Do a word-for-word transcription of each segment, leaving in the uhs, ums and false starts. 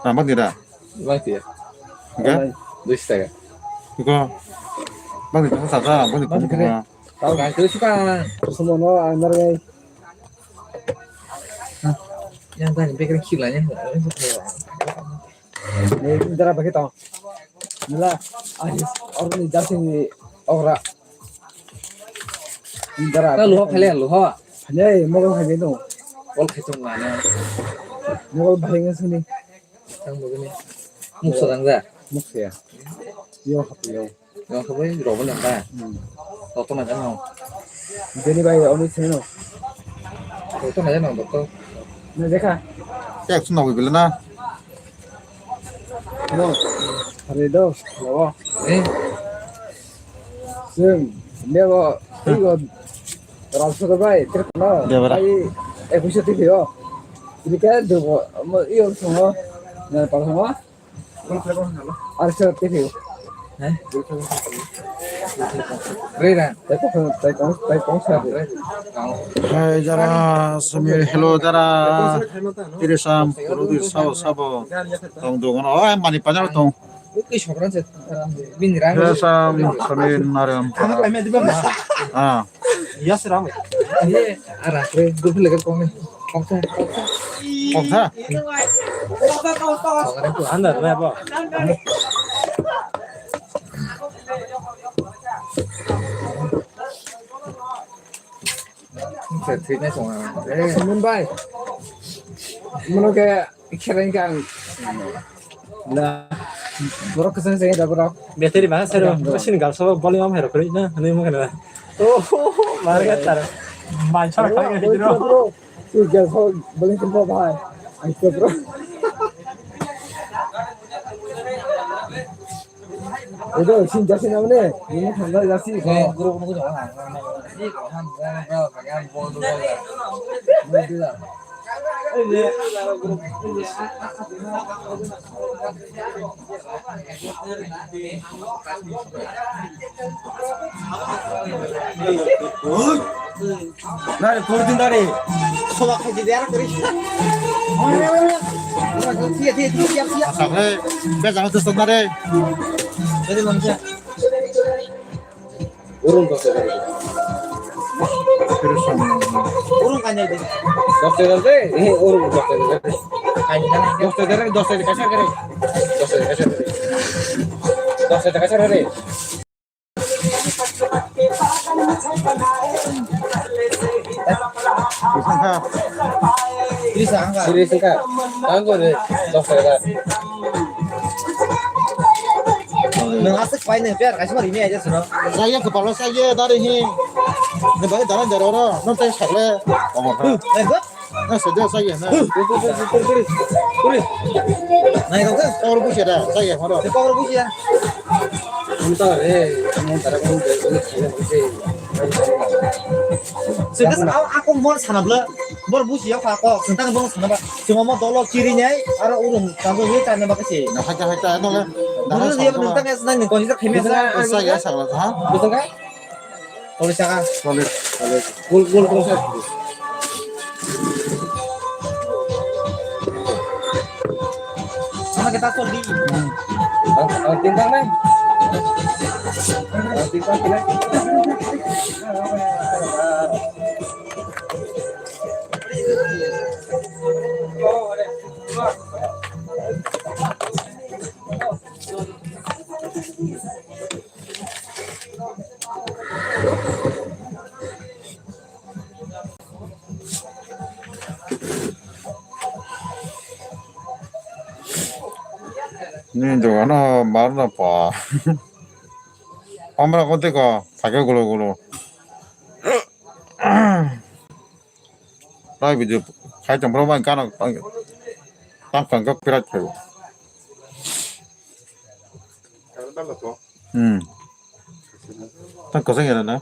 Rambang tira. Enggak? Duis taka. Iko. Bang tira sasa, bang tira. Tahu kan? Terus suka. Semua no, antar guys. Yang tadi pikir gila ya. Ni dara pakai tong. Nila, ah, orang ni jasi ni orang. Ni dara. Kalau luha kali luha. Hanya mogol kali no. Ol kaitung mana. Mogol bahing sini. Tang begini. Muksa tang da. Muksa ya. Yo hap yo. Yo hap yo, robo nang da. Hmm. Roto na jano. Bini bai, oni seno. Roto na jano, roto. Na dekha. Yak suna wi bilana. No. Hari do, lo. Eh. Sing, dia lo, igo. Ralsoro bai, trip no. Debra. Ai, ekuisa tipi o. Ini kan do, iyo songo. Na, pal songo. Arsa tipi o. Eh? Rera. Tai kong, tai kong, tai kong sa. Hai, jara, samir, hello, jara. Tirisam, purudui, sabo, sabo. Tong dogono, oh, mani panjaro tong. Oke, sokran se. Bini rang. Tirisam, samir, narem. Ah. Yes, Ram. Ye, ara, re, group level kong. Kong sa, kong sa. Kong sa? Andar, re, bo. Mumbai. Mano ke Khereng kang. Na. Borok kwchang chaya da borok. Battery ba sero. Sini gal so volume am hero kri na. Ani mo kana. Oh, mar ga tar. Mai sa kha ga hidro. Tu gal so volume ko bhai. Ai to bro. Udah, sini jasi namanya. Ini tanggal jasi. Grup nunggu jangan. Nari, purudin dari. Soba khaji dera kori. Siap, siap, siap, siap. Asal, eh, beda itu sebenarnya. Jadi manusia. Urung dos hajar. Urung kanya de. Dos hajar de, ini urung dos hajar de. Kanya kan? Dos hajar de, dos hajar kasar kare. Dos hajar kasar kare. Dos hajar kasar kare. Bising ka? Bising ka? Bising ka? Tanggo de, dos hajar. Nung aswk pai nung per kaisa rimya aja suno. Saya kepala saya dari hi. Nung bagi dalam daroro, nung teh sakle. Omo ka. Nung saja saya na. Nai kau kan? Kau rugi saya, saya mana? Kau rugi ya. Entah eh, kamu antara kamu dari sini saya rugi. Sekas aku mau sana bela. Bor busi ya kha kok, sentang bong sana ba. Cuma mau tolo kiri nyai, aro urung, tanggo ye tane ba kasi. Na haja haja no le. Dulu dia bentang ya senang ni konjak khimia sa. Sa ya sa la ha. Betul kan? Polis saka. Polis, polis. Gol, gol, gol sa. Sama kita kok di. Tintang nih. Tintang kena. Ni dogan o mar no pa. Amra kote ko thake gulo gulo. Rai video khai tong bro, mai gana tam kang ka pirat khai. Hmm. Tang kwchang ya na?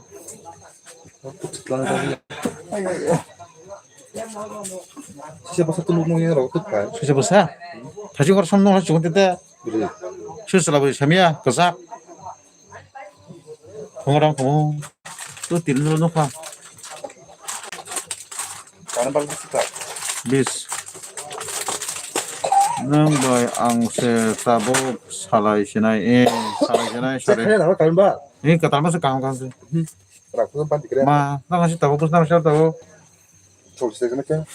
Sisa bwsa tulu nung yang rok tut khai. Sisa bwsa? Thachi kor sam nung la chukun tete. Bwrwi. Sisa la bwrwi samya kwchak. Thongrang thongo. Tu tin lo nokha. Karan bal bisi ta. Bis. Nang bai ang se tabuk salai sinai, eh, salai sinai, sare. Kaya na karan bal. Ini kata masa kang kang se. Rapu kan panti keren. Ma, nang si tabuk, nang si tabuk. Chol se kena kaya.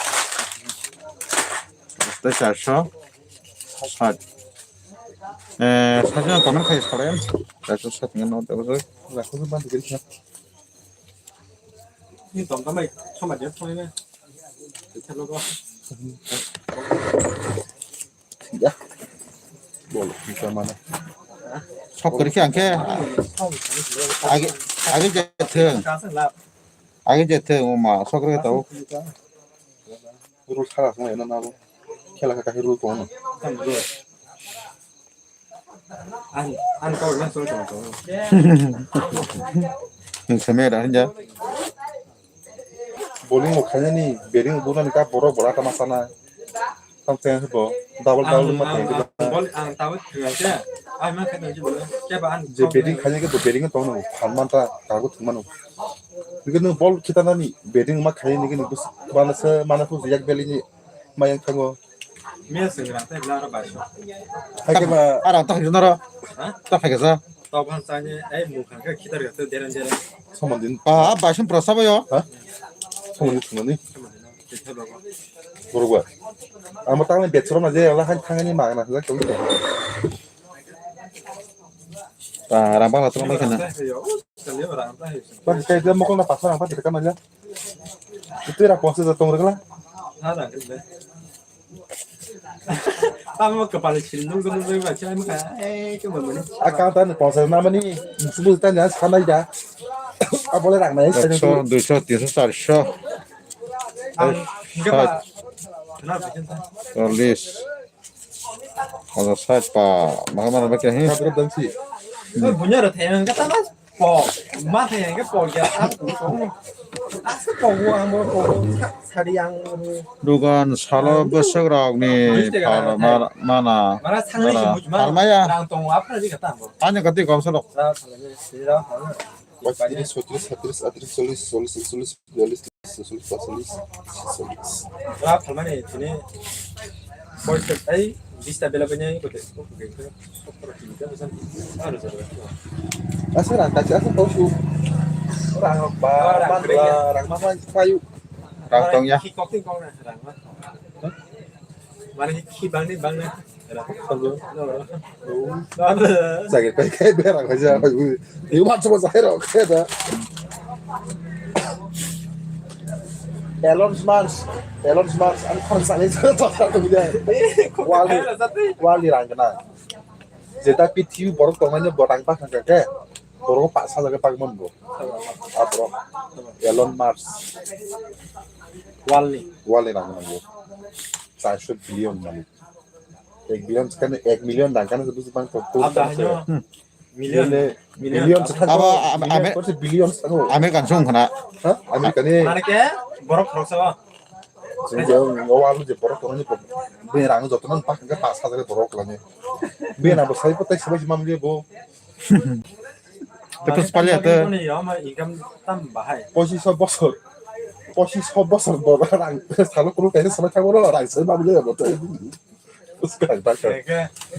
Tei charso sat. Eh, sajna comment khai sare. Charso sat ngan no tabuk. Rapu kan panti keren. Ni tong kamai, sama dia tong ini. Kita lo kok. Ya. Bol, kita mana? Sok kori khe ang khe. Agi, agi je thung. Agi je thung, oma, sok kori tau. Rul sara sung ena na bo. Khela kha kha rul tong. Ang, ang kau na so tong tong. Nung samya da hinja. Bowling bo khainani, batting bo nani ka borok bora tama sana. Tam teng bo, double double ma teng. Ang bol, ang tawo kaya kaya. Ai ma kaya kaya. Kaya ba ang. Je batting khainani ke bo batting tong no, phan man ta, kago thung mano. Nike nung bol khita nani, batting ma khainani ke nung bus, mana se, mana tu yak beli ni, ma yang thango. Mia sing rang tei bla ro bai so. Hai ke ba. Arang tak juna ro. Ha? Tak hai ke sa. Tok han sa ni, ai mu khan ka khitar ga te deran deran. Somon din. Ah, bai sum pro sa ba yo. Ha? Somon din, somon din. Somon din. Te thai ba ko. Boro ba. Amo tang ni bet soro ma je la han thang ni ma na sa ko. Ta rang bang la tong bai khana. Rang ta hai. Ba kai de mo ko na pa sa rang pa de ka ma ja. Itu ra ko sa tong re la. Ha rang de. Tamo kapal chil nung nung nung ba chai maka. Eh, ke mo mo. A ka ta ni ponsas na mani. Musu ta nya sanai da. A bole rang nai. Ekso, duiso, tinso, charso. Ang ke ba. Sat. Na ba chen ta. Chollis. Ojo sat pa. Maka mana ba kya hi? Ka bro dang si. Bunya ro thayang ka ta mas. Pok, ma thai hingke pok ya, ang pok. Asa pok wo, ang bo pok wo, sa-, sari ang bo. Dugan salo bwswk rok ni phala ma-, mana. Mana sangai si mujma. Phalmaya. Rang tong wa phra di kata bo. Ani kati kom salo. Ra phalmaya, si ra phalmaya. Pachis, sochis, satris, atris, chollis, chollis, ekchollis, biyallis, tris, chollis, patchollis, chollis. Ra phalmani tini. Boys, ai, bista bela banya ko te. Asa rang kachi asa tau su. Rang ba, rang ba, rang ma ma payu. Rang tong ya. Ki kok tin kong na rang ma. Mane ki bang ni bang na. Rang tong. Sakit kai kai berang aja. Iu mat semua saya rok saya dah. Elon Musk, Elon Musk, ang khan sani sa to sa to bida. Wali, wali rang kena. Jeta pithibi borok tongnai no borang pa khan khe, borok pa sa jaga pagman bo. Abro, Elon Musk. Wali. Wali rang kena bo. Charso billion malik. Ek billion kan, ek million rang kan buji bang to. Apa hanya? Million. Million. Million. Abo, abo, million, Amer-, billion. American song khana. Ha? American ni. Mane ke? Borok khoroksa ba? Sing jeng, o alu je borok khorokni bo. Be rang joto nan pak ke pas hajar borok lani. Be na bo sai po tai sebai mam je bo. Tetus pali ate. Income tam bahai. Pochiso bosor. Pochiso bosor bo rang. Salo kuru kai sebai thang bo rang sai mam je bo. Uska, uska.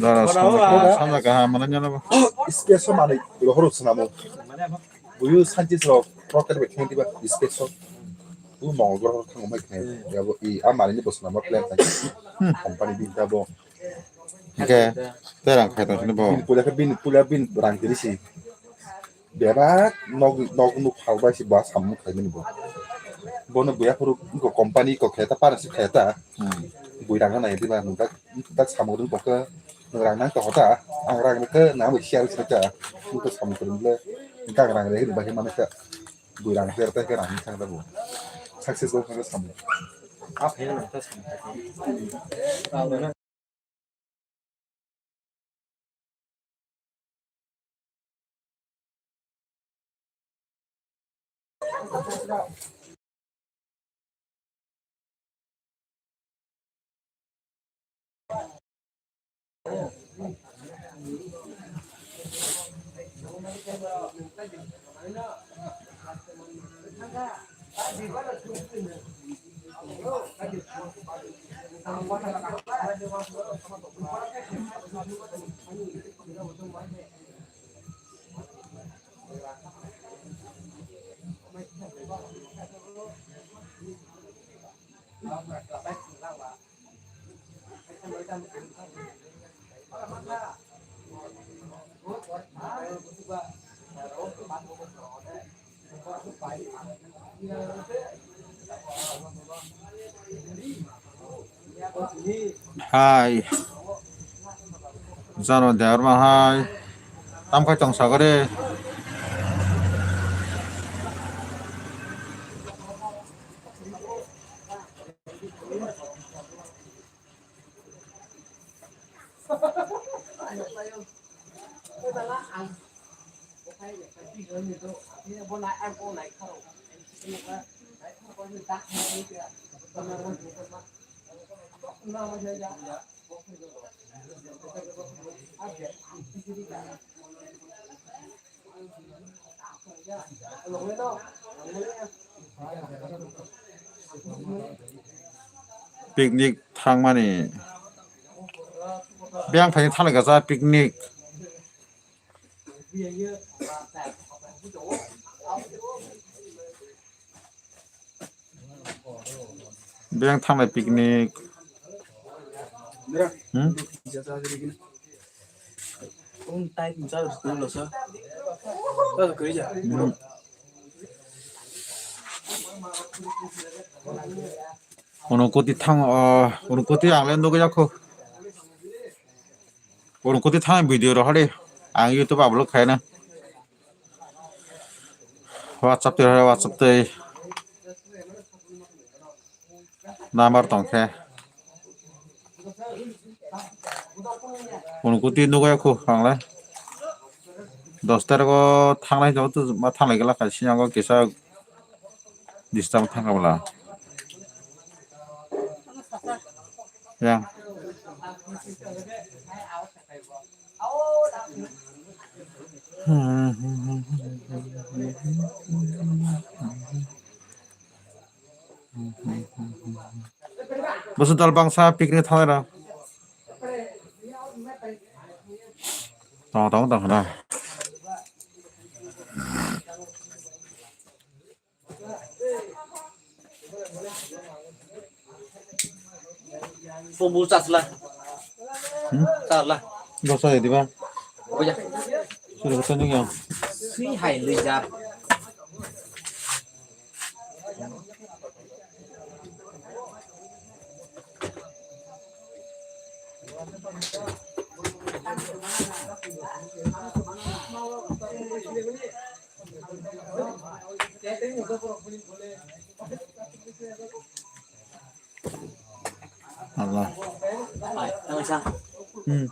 Dara, samla kaham, samla kaham, mana nyala ba? Space o manwi rohor rok swnamo. Buyu scientist rok rocket bai thangwi diba space o. Bu mongol groho rok thango mai khe. Yabo i a manwi ni bo swnamo plan thang. Company bini tabo. Hingke, tei rang khai tong sini bo. Bini pula khe bini pula bini rang tiri si. Bebak nog, nog nuk phal bai si ba samung khaimani bo. Bono buya phuru ko company ko kheta, partnership kheta. Hmm. Bui rang nai diba nung tak, tak samung rung kokhe nung rang nang to hota, ang rang nang khe nang bai share se ta. Nung to samung rung le, tak rang re ba khe mane khe. Bui rang ter ta khe rang thang da bo. Success bo khe samung. A phai nang ta samung. Hai. Jano Debbarma hai. Tam khai tong sagare. Picnic thangmani. Biyang phaini thanglai kasa picnic. Biyang thanglai picnic. Hmm? Hmm. Unukoti thang, ah, unukoti ang le nugwi yakho. Unukoti thang video rok hade ang YouTube upload khaina. WhatsApp twi, WhatsApp twi. Number tong khe. Unukoti nugwi yakho ang le. Dos tarikh o thanglai jabo to ma thanglai gala khai sini ang kisa disturb thangkha bwla. Yang. Bwswk dal bangsa picnic thangnai rok. Tong tong tong na. Pumbu chasla. Hmm? Chasla. Dosa ya diba? Oya. Sudah betul nih ya. Si hai lejar. Allah. Hai, tama sa. Hmm.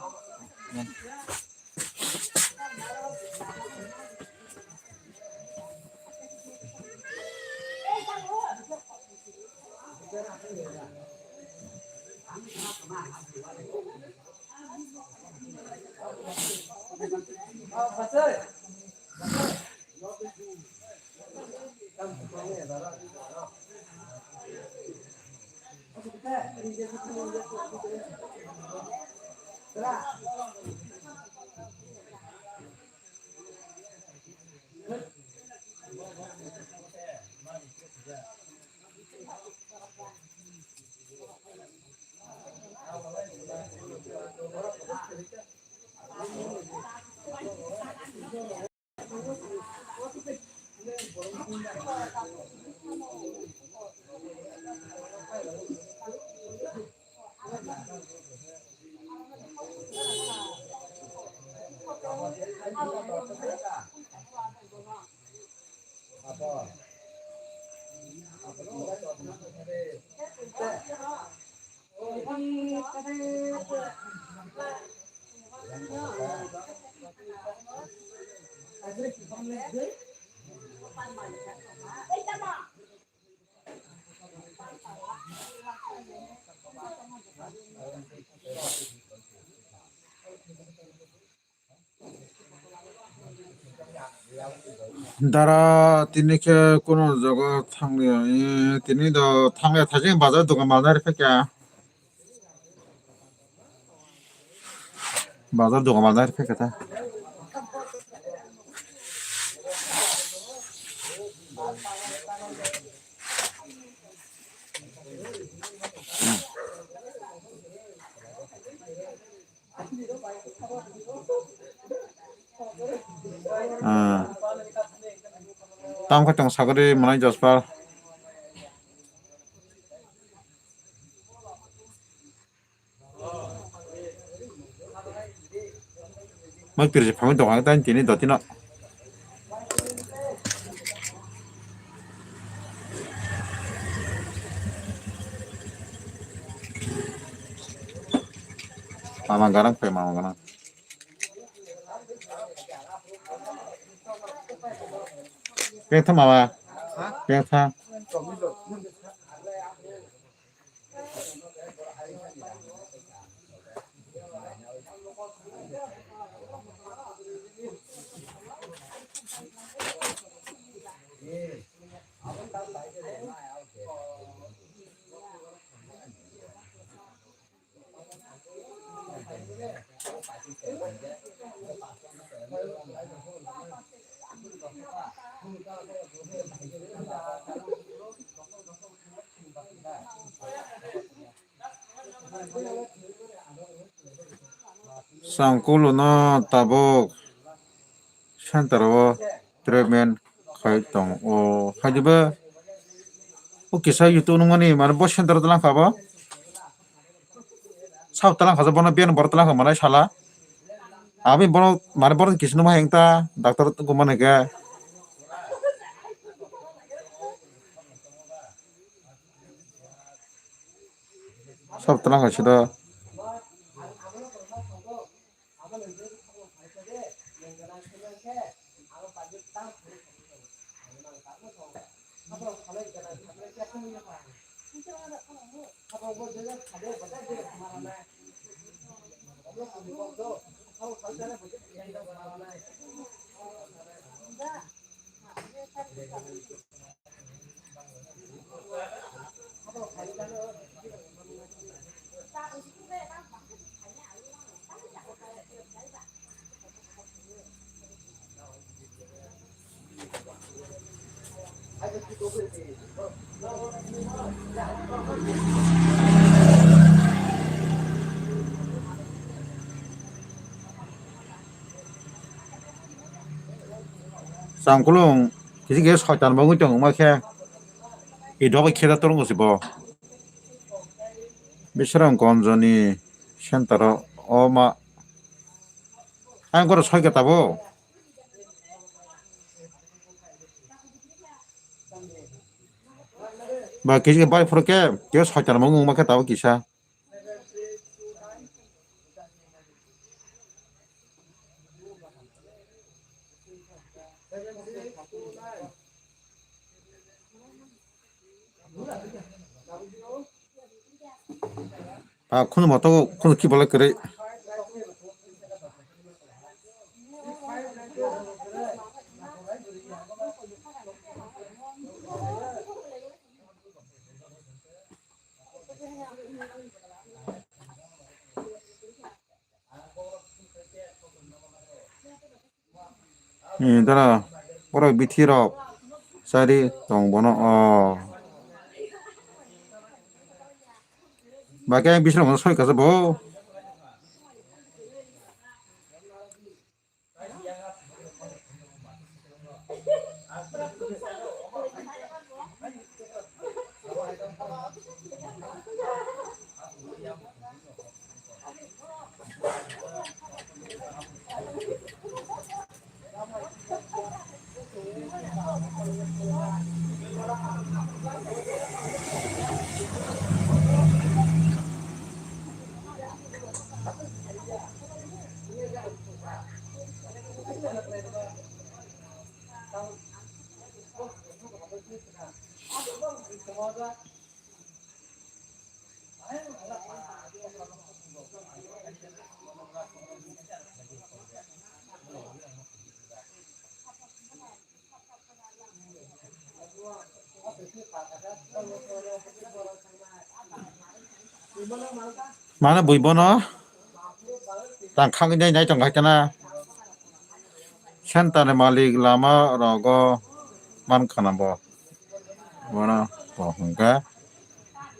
Dara tini khe kuno jaga thangya, eh, tini do thangya, thajeng bazar dogan bazar phekya. Bazar dogan bazar phekya ta. Ah. Tamo khe tong sagori manai jospal. Mai pirje phangwi tong ang tani tini dotino. Mama ganang pai mama ganang. Pengtha mama. Pengtha. Sangkulo no tabuk center o treatment khai tong o, hai diba? O kisa YouTube nungmani, mane bo center o tlang kha bo. Sab tlang kha, bono biyan bor tlang kha manai sala. Ami bono, mane bono kisa numa hengta, doctor gumane ke. Sab tlang kha sida. Sangkulung kisi khe soitan bo wngwi tong wngma khe, i dogo khe da torong si bo. Biswrang Gonjoni center o, o ma, ang goro soi khe tabo. Ba kisi khe bai phuru khe, khe soitan bo wngma khe tabo kisa. Ah, khunu moto, khunu ki bole kere. Ni dara, borok bithi rok chari tong bono o. Ba khe bising rok soi kasa bo. Mana bui bono tang khangwi nai nai tong hai kana. Center ni malik lama rogo man khana bo. Bono to hwnkhe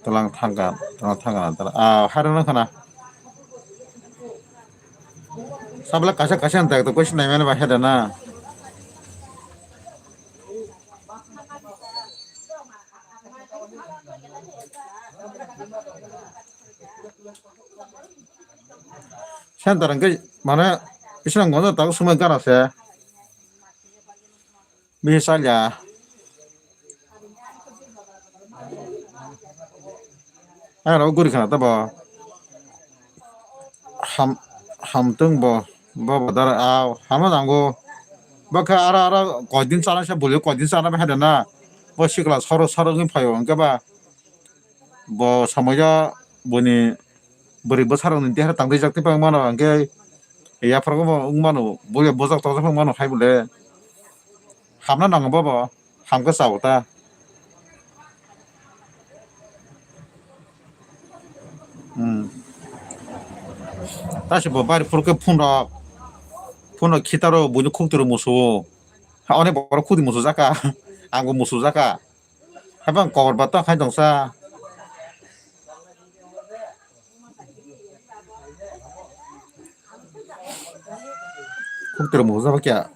tlang thangka, tlang thangka, ah, harino khana. Sabla kaisa kaisa ang tak to question nai mani ba heda na. Center hwnkhe mane bising gonjo tabuk swmai gana se. Bisi salya. Ang rok guri khana tabo. Ham, hamtung bo, bo bodar aw, hama nango. Bo khe ara, ara koidin chana se boli, koidin chana ba hada na. Bo sikla soro, soro wngwi phaio, hwnkhe ba bo somoyo boni bwrwi bwsarokni deha tangtwijak tei wng mano, hwnkhe yaphar wng mano, bo bojak tojak wng mano hai bole. Hamna nango bo, bo. Hamkhe chao ta. Hmm. Ta se bo bari phuru khe phone rok, phone rok khitaro buino khukti rok musuo. Ha, onek borok khukti musu jaka. Angbo musu jaka. Haiphang kobor ba ta khai tongsa. Khukti rok musu jaba kya.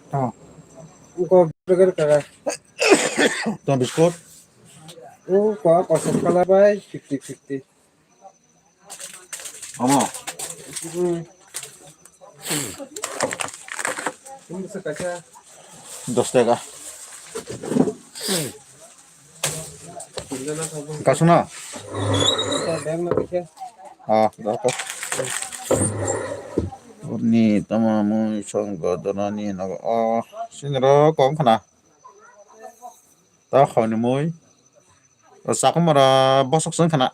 Tamo. Uko burger kara. Tamo biskot. Uko kosok kala bai fifty fifty. Omo. Hmm. Ini bisa kaca. Dos taka. Kasuna. Sa bag na kaca. Ah, dapat. Ni tamo mui song godona ni nago. Oh, sinro kong khana. Ta khoni mui. Sakumara bosok song khana.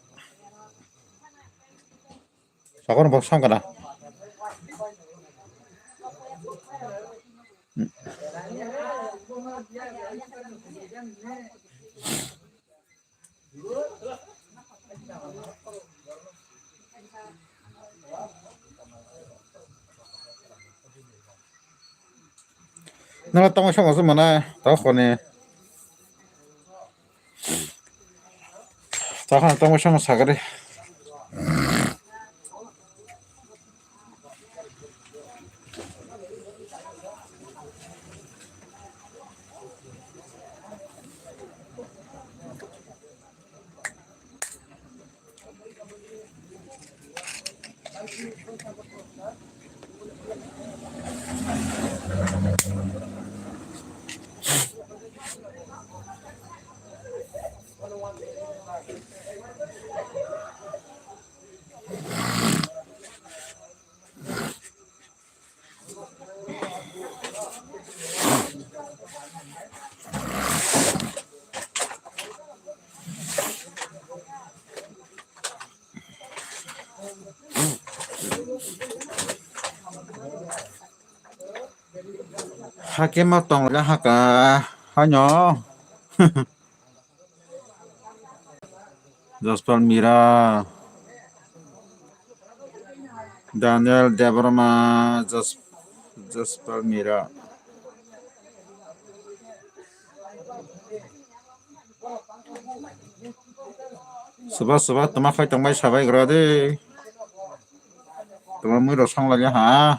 Sakor bok song kana. Nang tamo sama sama na, tamo khoni. Tamo khoni tamo sama sagari. Hakhe ma tongla haka hano. Jaspal Mira, Daniel Debbarma, Jas-, Jaspal Mira. Suba suba toma khai tongbai sabai gra de. Toma mui rosong lagi ha.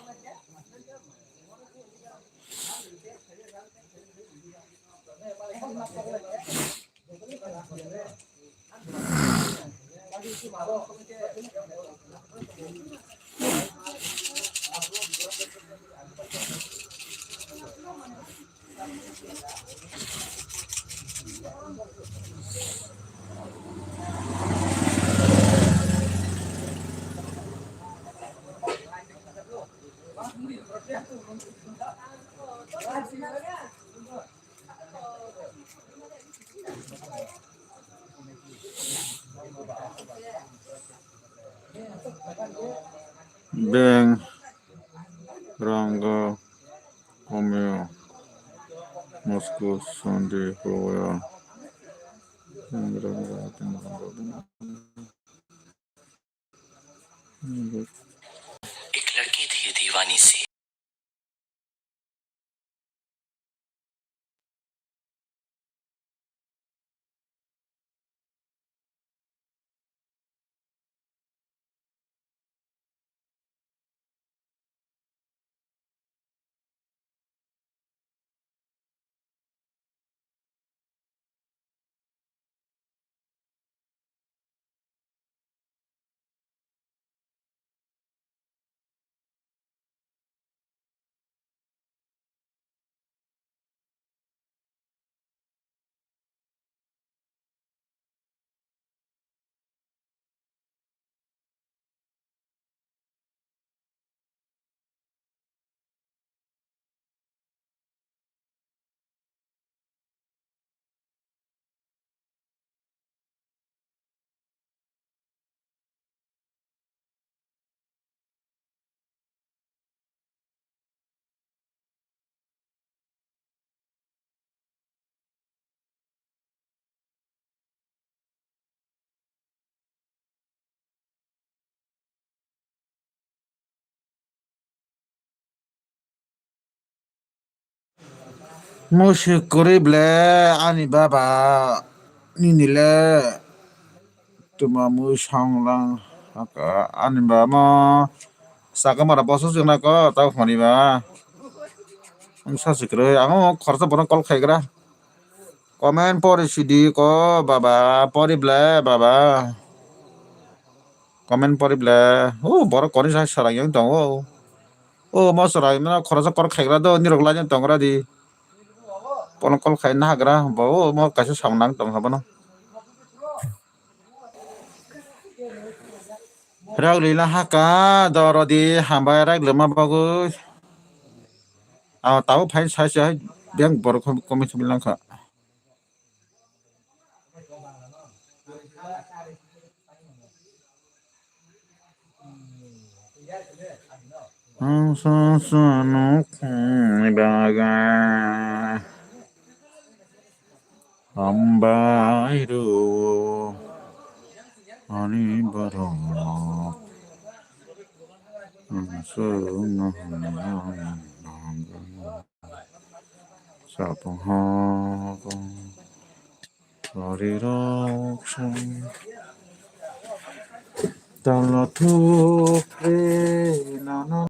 Beng, Rango, Omeo, Moscow, Sunday, Howell. एक लड़की थी दीवानी सी। Musi kwrwi ble ani baba nini le tuma mui song lang haka ani baba mo saka mara boso chwngna ko ta khoni ba ang sa sikrwi ang khorsa bono call khaigra. Comment pori sidi ko baba, pori ble baba. Comment pori ble. O borok kori sa sarang yang tongo. O mo sarang na khoroksa kor khaigra do nirok lai tongra di. Kono call khai na hagra bo o mo kaisa samnang tong habono. Ragli na haka doro di hambai ragli ma bagwi. Aw tabo phai sai sai beng borok komi thumwi langkha. Ang sa sa nuk ni baga. Hambai rw ani borok. Ang sa nuk ni baga. Sapung hokong. Sorirok song. Talo thuk re na na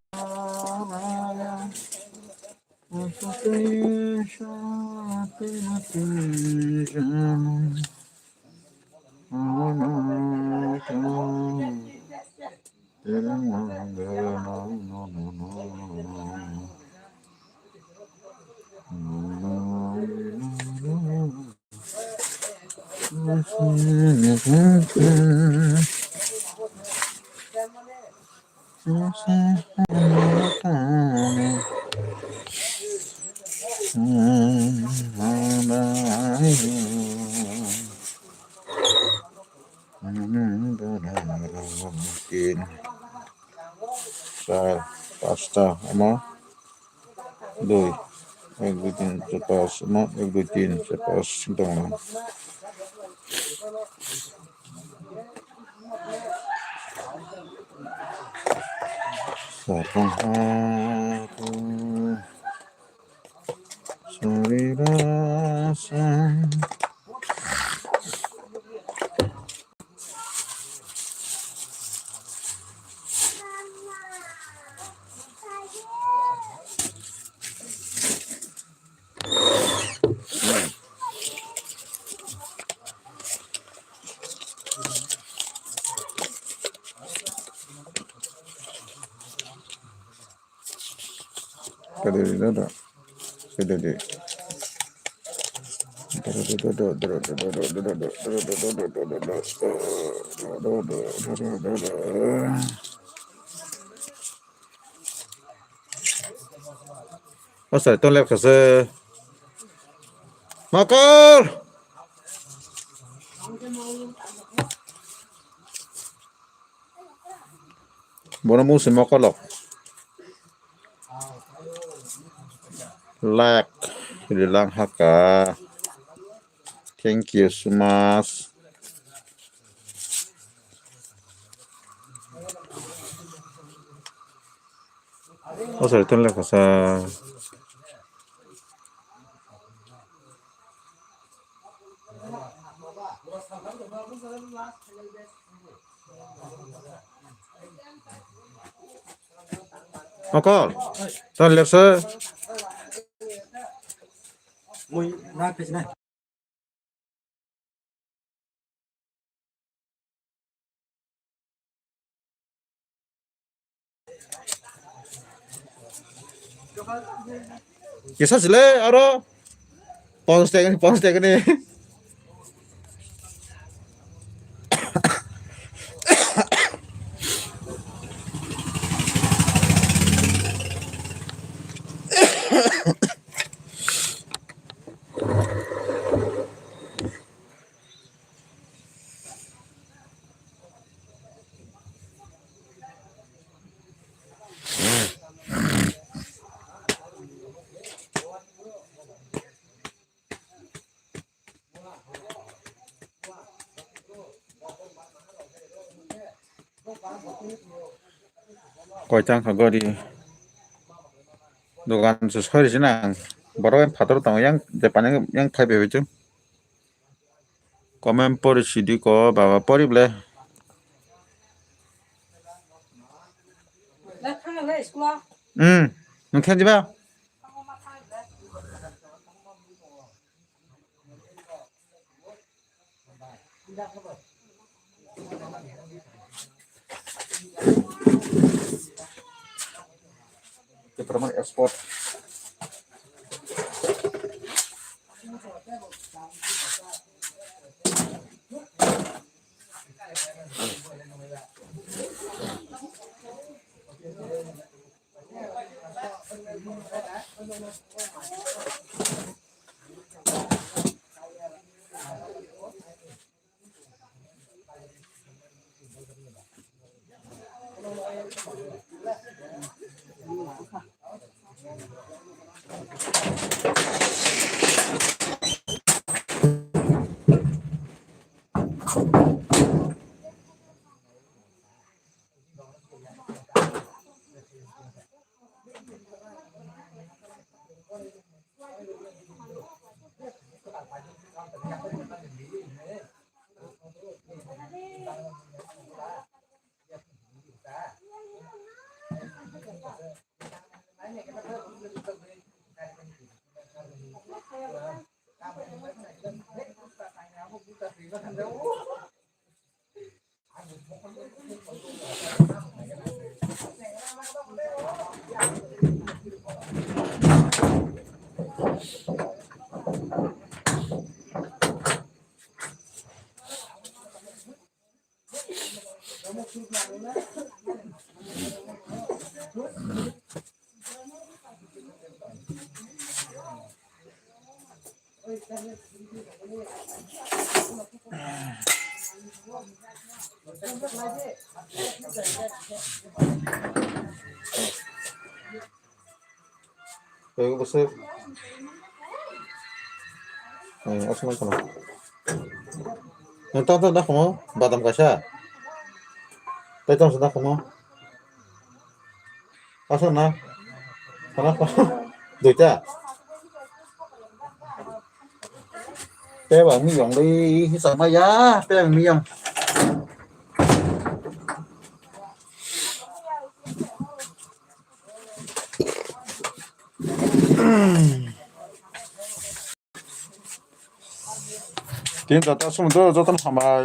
na na. Asate shate mate jano. Awana ta. Tin, char, pasta, omo, dui, ek, dui, tin, char, pas, omo, ek, dui, tin, char, pas, sing tongo. Sapung ha, Sorirasa. O sir, ton lep khase. Makor! Bono mung se mokolok. Lak rilang haka. Thank you so much. O sir, ton lep khasa. Mokol, ton lepsa. Kisa sile aro. Pons tekni, pons tekni. Koi tang kha gori. Dogan se sori se nang. Borok yang phatar tongo yang je pani yang thai bebe chu. Comment pori sidi ko baba pori ble. Hmm. Nung khen jiba? Kita mana export? Tei bwswk. Hmm, aswk kheno. Nwng tamo tamo da khumo, badam kaisa. Tei tamo se da khumo. Aswk na. Khana khumo. Duita. Tei ba miyong dei, hisa maya, tei miyong. Tin joto sumundro joto hambai.